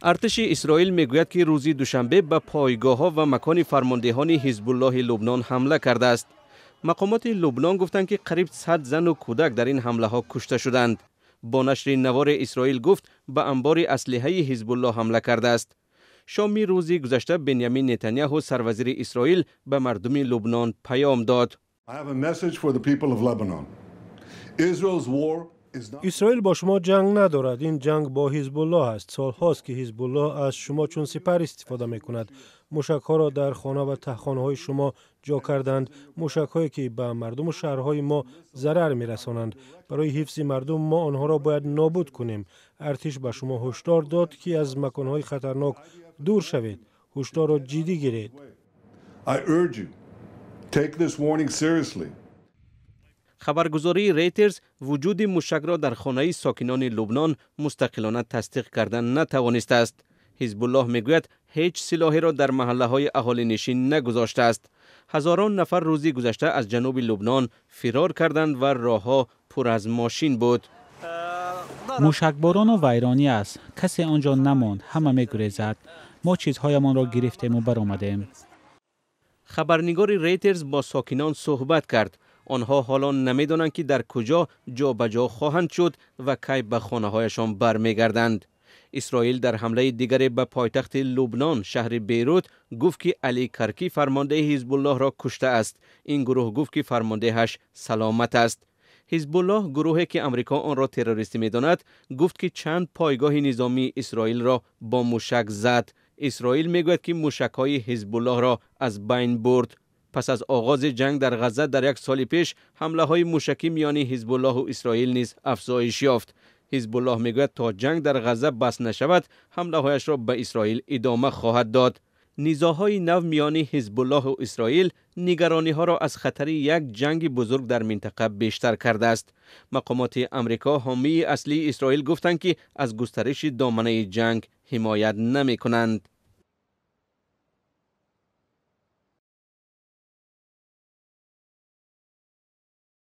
Артиши Исроил мегӯяд, ки рӯзи душанбе ба пойгоҳҳо ва макони фармондеҳони Ҳизбуллоҳи Лубнон ҳамла кардааст. Мақомоти Лубнон гуфтанд, ки қариб 100 зану кӯдак дар ин ҳамлаҳо кушта шуданд. Бо нашри навор Исроил гуфт, ба анбори аслиҳаи Ҳизбуллоҳ ҳамла кардааст. Шоми рӯзи гузашта Бенямин Нетаняҳу, сарвазири Исроил, ба мардуми Лубнон паём дод. I have a message for the people of Lebanon. Israel's war is not Исроил бо шумо ҷанг надорад. Ин ҷанг бо Ҳизбуллоҳ аст. Солҳост, ки Ҳизбуллоҳ аз шумо чун сипар истифода мекунад. Мушакҳоро дар хона ва таҳхонаҳои шумо ҷо карданд, мушакҳое, ки ба мардуму шаҳрҳои мо зарар мерасонанд. Барои ҳифзи мардум мо онҳоро бояд нобуд кунем. Артиш ба шумо ҳушдор дод, ки аз маконҳои хатарнок дур шавед. Ҳушдорро ҷиддӣ гиред. I urge you, take this warning seriously. Хабаргузории Рейтерс вуҷуди мушакро дар хонаи сокинони Лубнон мустақилона тасдиқ кардан натавонистааст. Ҳизбуллоҳ мегӯяд, ҳеҷ силоҳеро дар маҳаллаҳои аҳолинишин нагузоштааст. Ҳазорон нафар рӯзи гузашта аз ҷануби Лубнон фирор карданд ва роҳҳо пур аз мошин буд. Мушакборону вайронӣ аст. Касе он ҷо намонд, ҳама мегурезад. Мо чизҳоямонро гирифтему баромадем. Хабарнигори Рейтерс бо сокинон суҳбат кард. Онҳо ҳоло намедонанд, ки дар куҷо ҷобаҷо хоҳанд шуд ва кай ба хонаҳояшон бармегарданд. Исроил дар ҳамлаи дигаре ба пойтахти Лубнон, шаҳри Бейрут, гуфт, ки Али Карки, фармондеҳи Ҳизбуллоҳро куштааст. Ин гурӯҳ гуфт, ки фармондеҳаш саломат аст. Ҳизбуллоҳ, гурӯҳе ки Амрико онро террористӣ медонад, гуфт, ки чанд пойгоҳи низомии Исроилро бо мушак зад. Исроил мегӯяд, ки мушакҳои Ҳизбуллоҳро аз байн бурд. Пас аз оғози ҷанг дар Ғазза дар як соли пеш, ҳамлаҳои мушакӣ миёни Ҳизбуллоҳу Исроил низ афзоиш ёфт. Ҳизбуллоҳ мегӯяд, то ҷанг дар Ғазза бас нашавад, ҳамлаҳояшро ба Исроил идома хоҳад дод. Низоъҳои нав миёни Ҳизбуллоҳу Исроил нигарониҳоро аз хатари як ҷанги бузург дар минтақа бештар кардааст. Мақомоти Амрико, ҳомии аслии Исроил, гуфтанд, ки аз густариши доманаи ҷанг ҳимоят намекунанд.